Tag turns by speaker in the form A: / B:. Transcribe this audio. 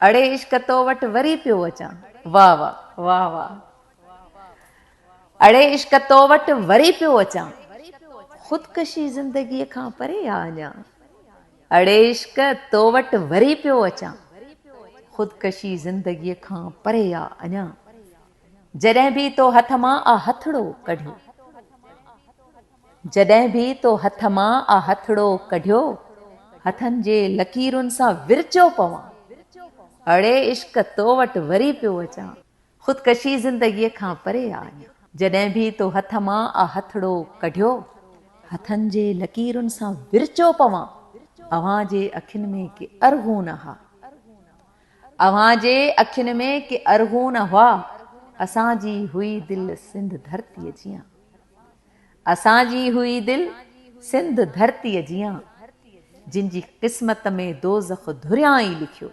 A: اڙي عشق تو وٽ وري پيو اچان. واه واه واه واه اڙي عشق تو وٽ وري پيو اچان. خودڪشي زندگيء کان پري آ اڃا. اڙي عشق تو وٽ وري پيو اچان. خودڪشي زندگيء کان پري آ اڃا. جڏهن به تو هٿ مان آ هٿڙو ڪڍيو. جڏهن به تو هٿ مان آ هٿڙو ڪڍيو، هٿن جي لڪيرن سان ورچيو پوان. اڙي عشق تو وٽ وري پيو اچان. خودڪشي زندگيء کان پري آ اڃا. جڏهن به تو هٿ مان آ هٿڙو ڪڍيو، هٿن جي لڪيرن سان ورچيو پوان. اوهان جي اکين ۾ ڪي ارغون ها. اوهان جي اکين ۾ ڪي ارغون هئا. اسان جي هئي دل سنڌ ڌرتيء جيان. اسان جي هئي دل سنڌ ڌرتيء جيان، جن جي قسمت ۾ دوزخ ڌريان ئي لکيو.